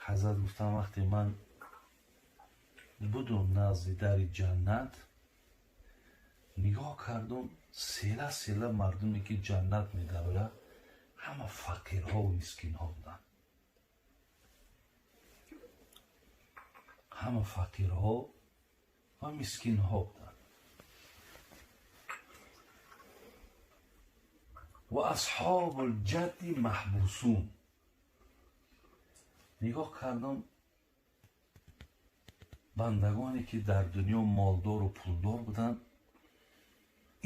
Ҳазрат гуфтам, вақте ман будум назди дари ҷаннат, нигоҳ кардум, села села мардуме ки ҷаннат медарояд, ҳама фақирҳову мискинҳо буданд. Ҳама фақирҳо ва мискинҳо буданд. Ва асҳобул ҷадди маҳбусун. Нигоҳ кардам, бандагоне ки дар дунё молдору пулдор буданд,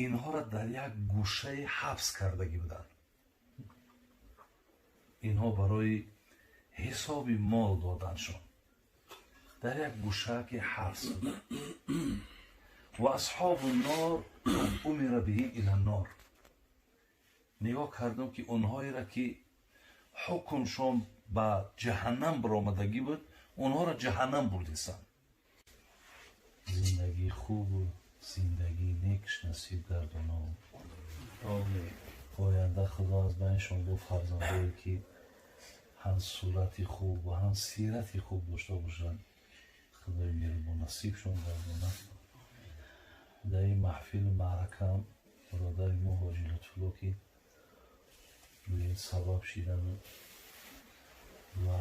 инҳоро дар як гӯшаи ҳабс кардагӣ буданд. Инҳо барои ҳисоби мол доданшон дар як гӯшае ки ҳабс буданд. Ва асҳобу нор умира биҳим ила нор. Нигоҳ кардам ки онҳоеро ки ҳукмшон ба ҷаҳаннам баромадагӣ буд, онҳоро ҷаҳаннам бурдисанд. Зиндагии хубу зиндагии некш насиб гардоно. Оянда Худо аз байншон бо фарзандое ки ҳам сурати хуб ва ҳам сирати хуб дошта бошанд, Худои меҳрубон насибшон гардонад. Дар ин маҳфилу маъракаам бародари мо Ҳоҷи Лутфулло ки гӯем сабаб шидану ва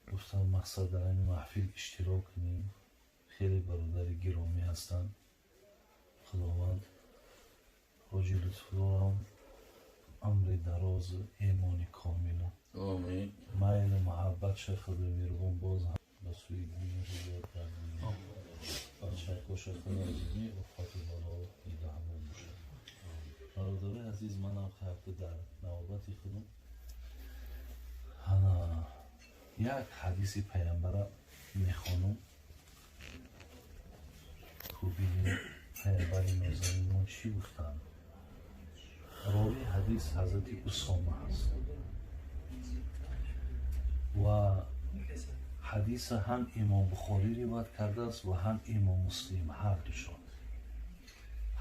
гуфтам мақсад дар ҳамин маҳфил иштирок кунем. Хеле бародари гиромӣ ҳастанд. Худованд Ҳоҷи Лутфуллоам амри дарозу эмони комилу майлу муҳаббатша Худои меҳрубон боз ҳам ба сӯи дину ҳидоят гардонад. Бачакоша Худо аз ҷамеи офату бало нигаҳбон бошад. Бародарои азиз, манам хайрту дар навбати худам як ҳадиси паямбара мехонам. Бубинем паямбари нозанин мо чӣ гуфтанд. Ровии ҳадис ҳазрати Усома ҳаст ва ҳадиса ҳам Имом Бухорӣ ривоят кардааст ва ҳам Имом Муслим, ҳар душон.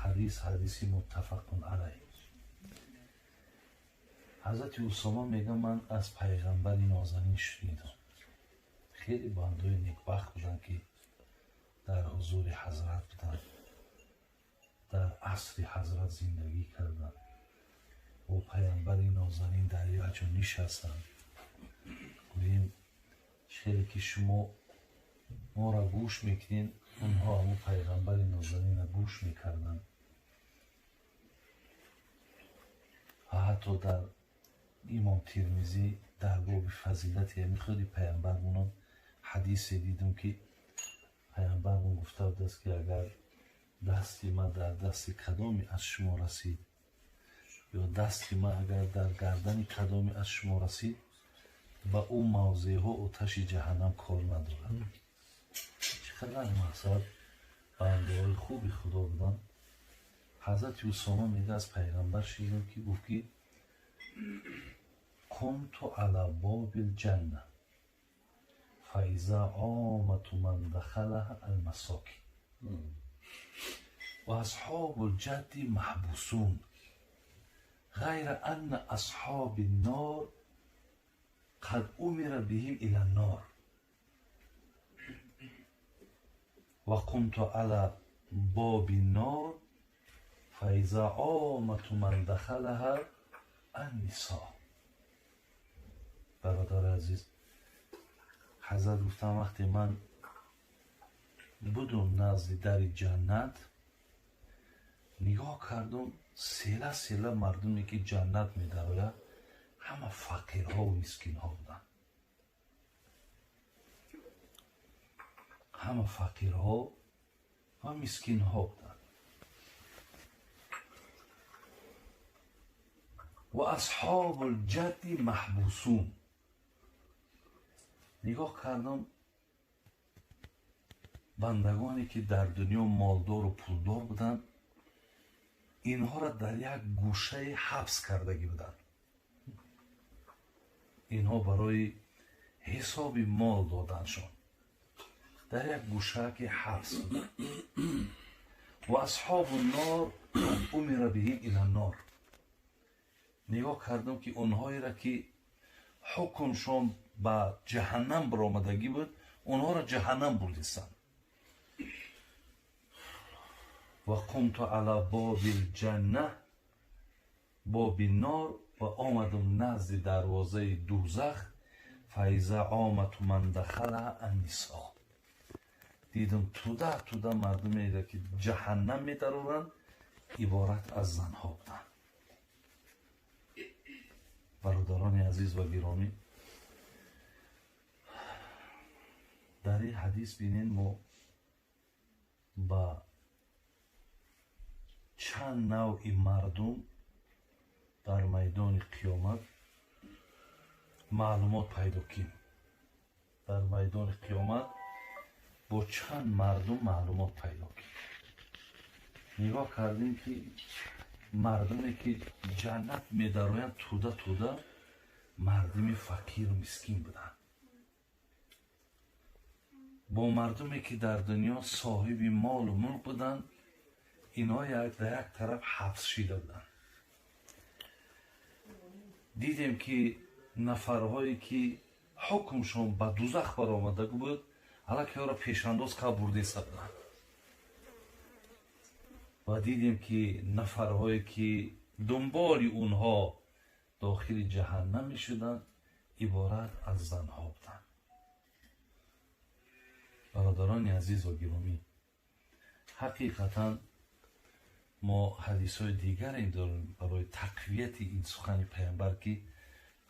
Ҳадис ҳадиси муттафақун алайҳ. Ҳазрати Усома мегӯяд, ман аз пайғамбари нозанин шунидам. Хеле бандои некбахт буданд ки дар ҳузури ҳазрат буданд, дар асри ҳазрат зиндагӣ карданд, бо пайғамбари нозанин дар як ҷо нишастанд. Гӯем хеле ки шумо моро гӯш мекунед, онҳо ҳамун пайғамбари нозанинро гӯш мекарданд. Ва ҳатто дар Имом Тирмизӣ дар боби фазилати ҳамин худи пайғамбармонам ҳадисе дидам ки пайғамбармон гуфта будааст ки агар дасти ман дар дасти кадоме аз шумо расид ё дасти ман агар дар гардани кадоме аз шумо расид, ба ӯ мавзеъҳо оташи ҷаҳаннам кор надорад. Чӣ қадар мақсад бандаҳои хуби Худо буданд. Ҳазрати Усома мегӯяд, аз пайғамбар шунидам ки гуфт ки кунту ала бобил ҷанна фаиза омату ман дахалаҳа алмасокин ва асҳобул ҷадди маҳбусун ғайра анна асҳоби нор қад умира биҳим ила нор ва қумту ала боби нор фаиза омату ман дахалаҳа аннисо. Бародари азиз, ҳазрат гуфтам, вақте ман будум назди дари ҷаннат, нигоҳ кардум, села села мардуме ки ҷаннат медарояд, ҳама фақирҳову мискинҳо буданд. Ҳама фақирҳо ва мискинҳо буданд. Ва асҳобул ҷадди маҳбусун. Нигоҳ кардам, бандагоне ки дар дунё молдору пулдор буданд, инҳоро дар як гӯшаи ҳабс кардагӣ буданд. Инҳо барои ҳисоби мол доданшон дар як гӯшае ки ҳабс буданд. Ва асҳобу нор умира биҳим ила нор. Нигоҳ кардам ки онҳоеро ки ҳукмшон ба ҷаҳаннам баромадагӣ буд, онҳоро ҷаҳаннам бурдистанд. Ва қумту ала боби лҷанна боби нор, ва омадам назди дарвозаи дузах. Фаиза омату ман дахалаҳа аннисо, дидам туда туда мардуме ки ҷаҳаннам медароранд, иборат аз занҳо буданд. Бародарони азиз ва гиромӣ, дар ин ҳадис бинед, мо ба чанд навъи мардум дар майдони қиёмат маълумот пайдо кунем. Дар майдони қиёмат бо чанд мардум маълумот пайдо кунем. Нигоҳ кардем, ки мардуме ки ҷаннат медароянд, туда туда мардуми фақиру мискин буданд. Бо мардуме ки дар дунё соҳиби молу мулк буданд, инҳо дар як тараф ҳабс шида буданд. Дидем, ки нафарҳое ки ҳукмшон ба дузах баромада буд, аллакайро пешандоз кард бурдеса буданд. Ва дидем, ки нафарҳое ки дунболи онҳо дохили ҷаҳаннам мешуданд, иборат аз занҳо буданд. Бародарони азиз ва гиромӣ, ҳақиқатан мо ҳадисҳои дигаре дорем барои тақвияти ин сухани пайғамбар, ки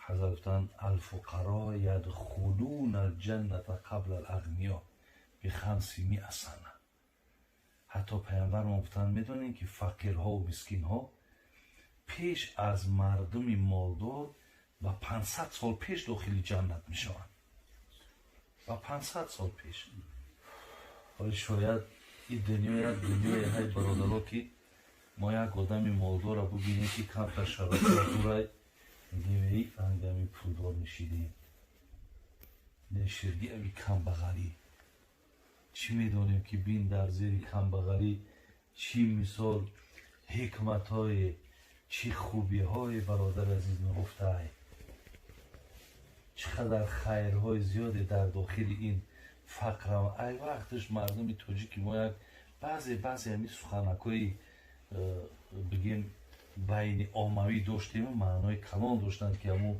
ҳазрат гуфтанд: алфуқаро ядхулуна алҷанната қабла алағниё бихамсимиа сана. Ҳатто пайғамбар мо гуфтанд: медонем, ки фақирҳову мискинҳо пеш аз мардуми молдор ба 500 сол пеш дохили ҷаннат мешаванд, ба 500 сол пеш. Ҳоли шояд ин дунё як дунёе ҳай, бародаро, ки мо як одами молдорро бубинем, ки камтар шароитро дурай, мегӯем: эй, ангами пулдор мешидем, неширги ави камбағалӣ. Чӣ медонем, ки бин, дар зери камбағалӣ чӣ мисол ҳикматҳое, чӣ хубиҳое, бародари азиз, нуҳуфтаай, чӣ қадар хайрҳои зиёде дар дохили ин фақрам. Ай вақташ мардуми тоҷики мо як баъзе ҳамин суханакҳои бигем байни оммавӣ доштему маънои калон доштанд, ки ҳамун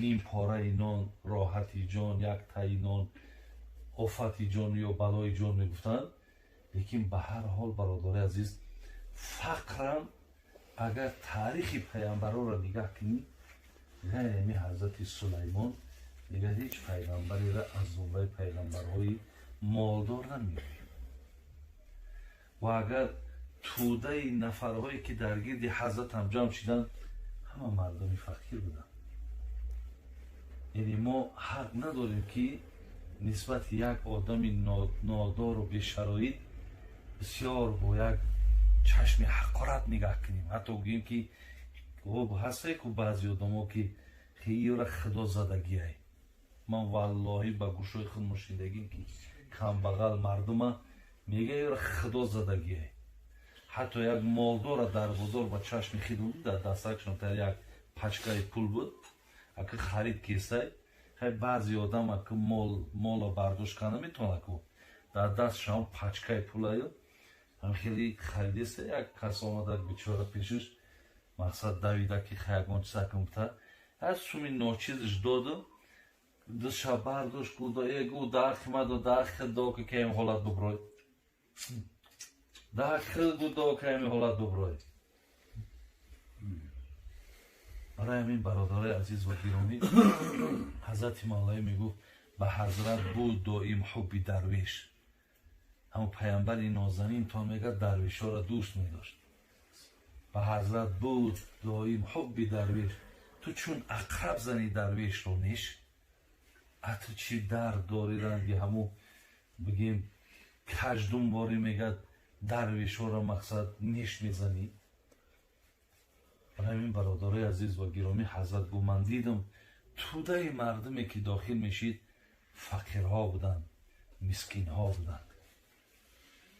ним пораи нон роҳати ҷон, як таи нон офати ҷон ё балои ҷон мегуфтанд. Лекин ба ҳар ҳол, бародари азиз, фақрам агар таърихи пайғамбарҳоро нигаҳ кунӣ, ғайри ҳамин ҳазрати Сулаймон дигар ҳеҷ пайғамбареро аз зумраи пайғамбарҳои молдор намеёбем. Ва агар тӯдаи нафарҳое ки дар гирди ҳазратам ҷамъ шиданд, ҳама мардуми фақир буданд. Яъне мо ҳақ надорем, ки нисбати як одами нодору бешароит бисёр бо як чашми ҳақорат нигаҳ кунем, ҳатто гӯем, ки ҳастае ку баъзе одамо, ки хиёра худо задагиай. Ман валлоҳӣ ба гӯшои худ мушнидагим, ки камбағал мардума мега: ёра худо задагиай. Ҳатто як молдора дар бозор ба чашми хид дар дастакшон тар як пачкаи пул буд, ака харид кесай. Хай, баъзе одам ака моло бардошт карда наметавонад ку, дар дастшам пачкаи пулаю ҳам хеле харидеста. Як кас омада бечора пешиш, мақсад давида, ки хай ягон чиз акун гуфта, ҳар суми ночизш доду, душа бардошт, гу дахи мадо дахи до ки каем ҳолат буброй, дахи гу до каем ҳолат буброй. Барои ҳамин, бародарои азиз ва гиромӣ, ҳазрати Мавлавӣ мегуфт: ба ҳазрат буд доим ҳубби дарвеш. Ҳамон пайғамбари нозанин то мегӯяд, дарвешҳоро дӯст медошт. Ба ҳазрат буд доим ҳубби дарвеш, ту чун ақраб зани дарвешро неш. А ту чӣ дард дорӣ, ранги ҳамун бигем каждумборӣ, мегӯяд, дарвешҳоро мақсад неш мезанӣ. Барои ҳамин, бародарои азиз ва гиромӣ, ҳазрат гуфт: ман дидам, тӯдаи мардуме ки дохил мешид, фақирҳо буданд, мискинҳо буданд.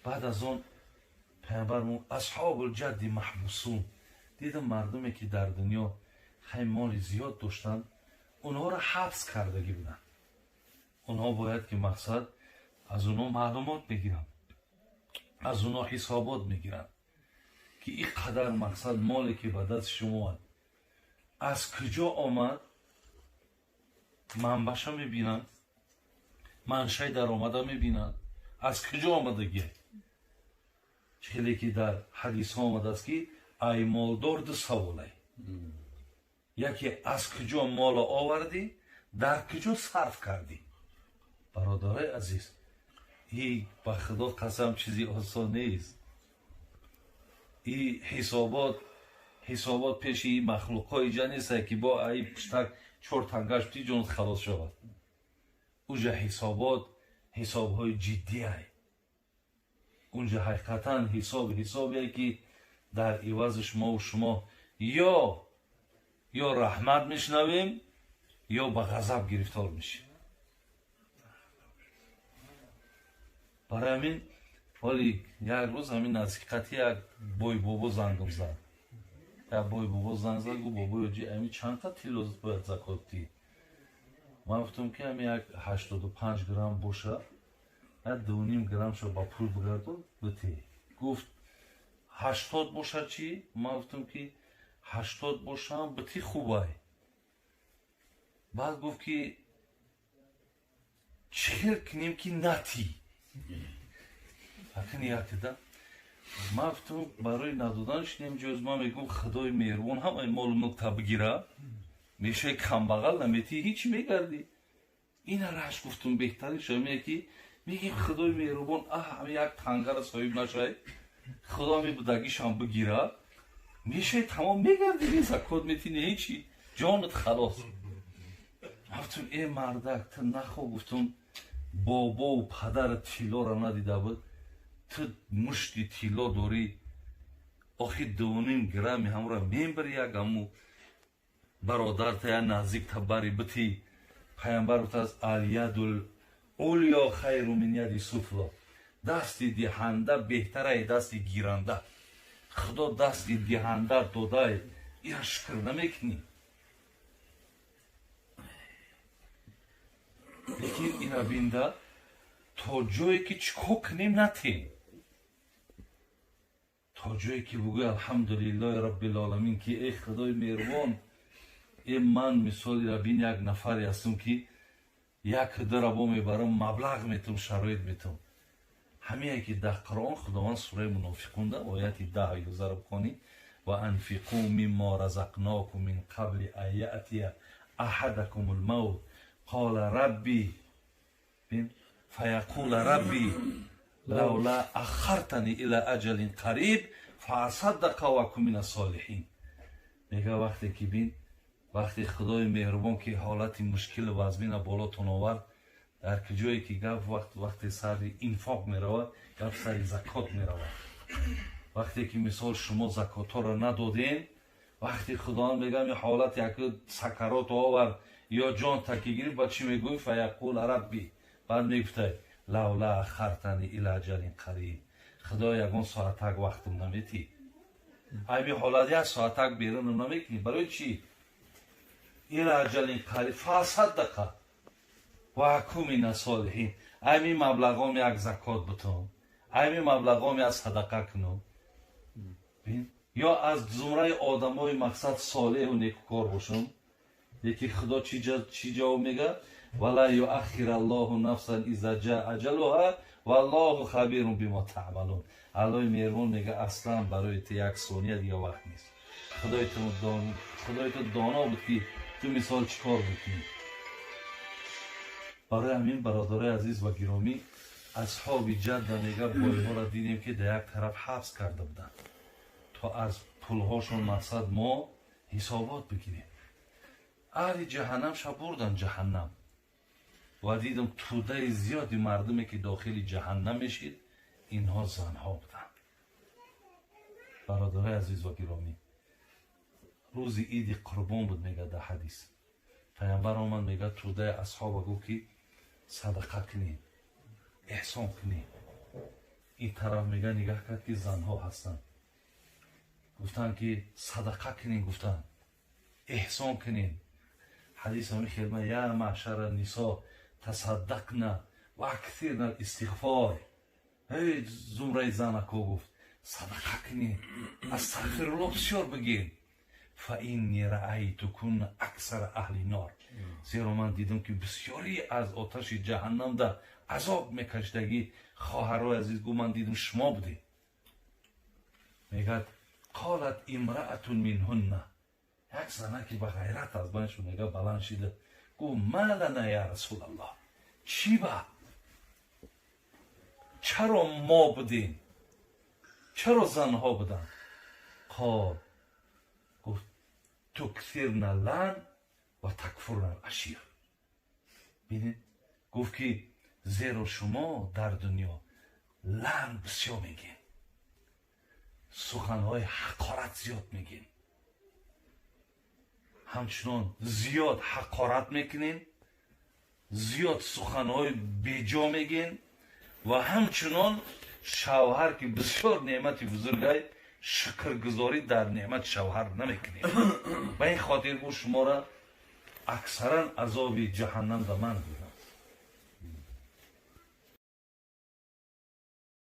Баъд аз он пайғамбармон: асҳобулҷадди маҳбусун. Дидам, мардуме ки дар дунё хай моли зиёд доштанд, Онҳоро ҳабс кардагӣ буданд. Онҳо бояд ки мақсад аз онҳо маълумот мегиранд, аз онҳо ҳисобот мегиранд ки ин қадар мақсад моле ки ба даст шумо омад аз куҷо омад, манбаша мебинанд, маншаи даромада мебинанд, аз куҷо омадагӣ. Хеле ки дар ҳадисҳо омадааст ки ай молдор ду саволай: яке аз куҷо моло овардӣ, дар куҷо сарф кардӣ. Бародарои азиз, и ба худо қасам чизи осон нест. И ҳисобот пеши ин махлуқҳои ҷа нестае ки бо ай пуштак чор тангаш бити ҷонат халос шавад. Уҷа ҳисобот ҳисобҳои ҷиддиай. Унҷа ҳақиқатан ҳисобе ки дар ивазиш мову шумо ё раҳмат мешунавем, ё ба ғазаб гирифтор мешем. Барои ҳамин ҳоли як рӯз ҳамин наздиқати як бойбобо зангам зад. Як бойбобо занг зад, гуфт: бобои ҷи, ҳамин чанд та тилло бояд закот дӣ? Ман гуфтам ки ҳамин як 85 грамм боша, як 2.5 граммшо ба пул бигардон битӣ. Гуфт 80 боша чӣ? Ман гуфтам ки 80 бошам битӣ хубай. Баъд гуфт ки чӣ хел кунем ки натӣ? Акни якда ман гуфтам барои надоданаш немҷоз, ман мегӯм худои меҳрубон ҳамаи молу мулкта бигира, мешавӣ камбағал, наметӣ ҳеч мегардӣ. Ина раш гуфтум беҳтарин шоя ки мегим худои меҳрубон ҳама як тангара соҳиб нашай, худо ҳами будагишам бигира, мешавӣ тамом мегардӣ, не закот метӣ, не ҳечи, ҷонат халос. Гуфтум э мардак, ту нахо, гуфтум бобову падарат тиллоро надида буд, ту мушти тилло дорӣ, охи 2.5 грамми ҳамро мебари як ҳаму бародарта я наздикта бари бити. Пайғамбар гуфтааст алядул улё хайру мин яди суфло, дасти диҳанда беҳтарай дасти гиранда. Худо дасти диҳанда додай, ира шукр намекунӣ. Лекин ира бинда то ҷое ки чӣ кор кунем натем, то ҷое ки бугӯй алҳамдулиллоҳи раббил оламин ки эй худои меҳрубон, э ман мисоли рабин як нафаре ҳастам ки як дара бо мебарам, маблағ метум, шароит метум. Ҳамие ки дар Қуръон Худованд сураи Мунофиқунда ояти 10-11 бихонӣ: ва анфиқу мимма разақнокум мин қабли ан яътия аҳадакум лмавт қола рабби фаяқула рабби лавла аххартани ила аҷалин қариб фаасаддақа ва акун мина солиҳин. Мега вақте ки бин, вақте худои меҳрубон ки ҳолати мушкилу вазмина болотон овард, дар куҷое ки гап вақте сари инфоқ меравад, гап сари закот меравад. Вақте ки мисол шумо закотҳоро надодем, вақте Худованд мегӯяд ин ҳолат як сакарот овард ё ҷон таки гирифт, ба чӣ мегӯй? Фаяқула рабби, баъд мегуфтай лавла аххартани ила аҷалин қариб, худо ягон соатак вақтам наметӣ, ҳами ҳолат як соатак берунам намекунӣ, барои чӣ? Ила аҷалин қариб фасаддақа ва акун мина солиҳин, ҳами маблағом як закот бутон, ҳами маблағом як садақа кунам, ё аз зумраи одамои мақсад солеҳу некукор бошам. Лекин Худо чӣ ҷавоб мегӯяд? Вала юаххираллоҳу нафсан иза ҷаа аҷалуҳа валлоҳу хабирун бима таъмалун. Аллоҳи меҳрубон мегӯяд аслан барои ту як сония дига вақт нест. Худои ту доно буд ки ту мисол чӣ кор мекунӣ. Барои ҳамин бародарои азиз ва гиромӣ, асҳоби ҷадда мегӯяд бойҳоро дидем ки дар як тараф ҳабс карда буданд то аз пулҳошон мақсад мо ҳисобот бигирем. Аҳли ҷаҳаннам ша бурдан ҷаҳаннам ва дидам тӯдаи зиёди мардуме ки дохили ҷаҳаннам мешид, инҳо занҳо буданд. Бародарои азиз ва гиромӣ, рӯзи иди қурбон буд, мегӯяд дар ҳадис. Пайғамбар омад, мегӯяд тӯдаи асҳоба гуфт ки садақа кунем, эҳсон кунем. Ин тараф мегӯяд нигаҳ кард ки занҳо ҳастанд. Гуфтанд ки садақа кунем, гуфтанд эҳсон кунем. Ҳадис ҳамин хелма: يا معشر النساء، تصدقن وأكثرن الاستغفار. Эй зумраи занако, гуфт, садақа кунед, астағфирулло бисёр бигин. فإني رأيتكن أكثر أهل النار, зеро ман дидам, ки бисёрӣ аз оташи ҷаҳаннамда азоб мекашидагӣ, хоҳарои азиз, гу, ман дидам, шумо будед. Мегӯяд: قالت امرأة منهن, як занаки ба ғайрат аз байншон, мега, баланд шида гу: ما لنا يا رسول الله? Чӣ ба, чаро мо будем, чаро занҳо буданд? قال, гуфт: تكثرن اللعن وتكفرن العشير. Бинед, гуфт, ки зеро шумо дар дунё лаън бисёр мегӯед, суханҳои ҳақорат зиёд мегӯед, ҳамчунон зиёд ҳақорат мекунед, зиёд суханҳои беҷо мегӯед ва ҳамчунон шавҳар, ки бисёр неъмати бузургай, шукргузорӣ дар неъмати шавҳар намекунед. Ба ин хотир, гуфт, шуморо аксаран азоби ҷаҳаннам да ман дидам.